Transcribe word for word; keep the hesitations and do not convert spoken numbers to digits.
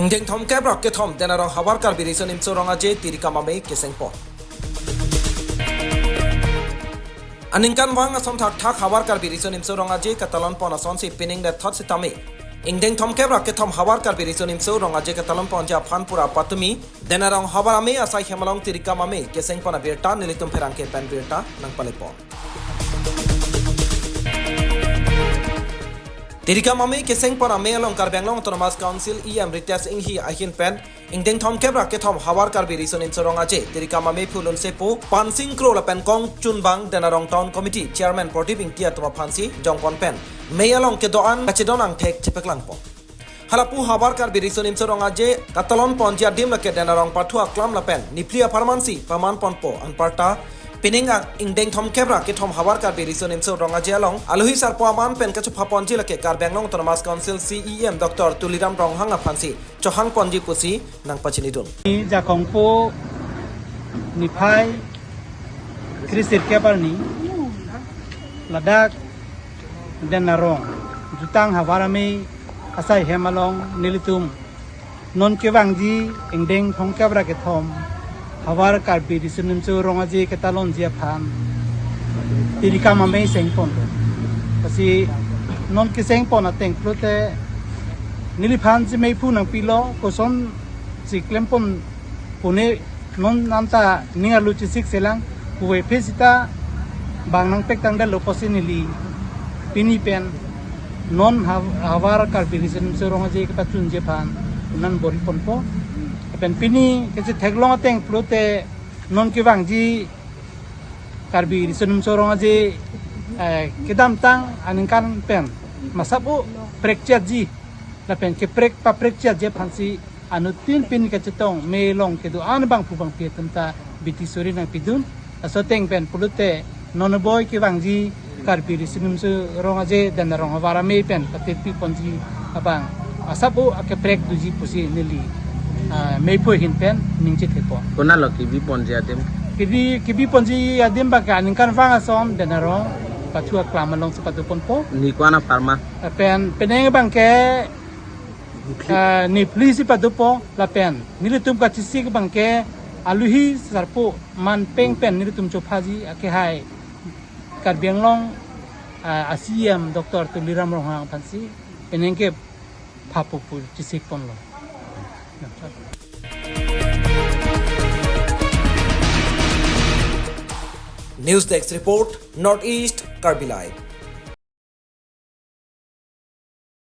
Ingdeng thomkep ra kethom Denarong Havar Karbi Riso Nimso Rong Aje tirikam amei kesengpon. Aningkanvang ason thakthak Havar Karbi Riso Nimso Rong Aje katalonpon asonsi pining det thot sitame ingdeng thomkep ra kethom Havar Karbi Riso Nimso Rong Aje katalonponji aphan pura patumi Denarong Havar Amei asai hem along tirikam amei kesengpon abirta nelitum pherangke pen birta nangpalepon. Tirikam amei kesengpon amei along Karbi Anglong Autonomous Council E M Ritesh Enghi ahin pen ingdeng thomkep ra kethom Havar Karbi Riso Nimso Rong Aje tirikam ameiphu Lunsepo Pansing Kro lapen kongchunbang Denarong Town Committee Chairman Prodip Ingti atum aphansi jongpon pen mei along kedo-an kachedon angthek chepaklangpon. Halapu Havar Karbi Riso Nimso Rong Aje katalonponji adim lake Denarong pathu aklam lapen niphli apharmansi pamanponpo, anparta pining a ingdeng thomkep ra kethom Havar Karbi Riso Nimso Rong Aje along alohi sarpo aman pen kachophaponji lake Karbi Anglong Autonomous Council C E M Doctor Tuliram Ronghang aphansi chohangponji pusi nangpachinidun. Ni Jakongpo niphai kre sirkep arni ladak Denarong jutang Havar Amei asai hem along nelitum non kevangji ingdeng thomkep ra kethom Havar Karbi Riso Nimso Rong Aje ketalonji aphan tirikam amei sengpon. Lasi non kesengpon ateng pulote neliphan si meiphu nangpilo, kosonsi klempon pune non anta ning arlo chesik selang, puvoiphit sita bang nangpek tangdetlo pusi neli pini pen non Hav-, Havar Karbi Riso Nimso Rong Aje kepachunji aphan non bor-iponpo. Lapen pini kachetheklong ateng pulote non kevangji Karbi Riso Nimso Rong Aje, eh, kedamtang aningkan pen masap-o prekchetji lapen keprek paprekchetji aphansi anuttin pini kachetong mei along kedo-an bangphu bangphi atum ta biti suri nangpidun. Laso ateng pen pulote non boi kevangji Karbi Riso Nimso Rong Aje Denarong Havar Amei pen patirpiponji abang asap-o akeprek doji pusi neli, ah, meiphu ahin pen ning chethepo. Konatlo kebiponji adim? Kebi, kebiponji adim abangke aningkanvang ason Denarong pathu aklam alongsi padoponpo. Ni ko-an apharman? Lapen pining abangke, ah, niphli si padopo lapen nelitum kachesik abangke alohi sarpo aman peng pen nelitum chophaji akehai Karbi Anglong, ah, a C E M Doctor Tuliram Ronghang aphansi pining kephapo pu chesikponlo. News Desk Report, North East Karbi Live.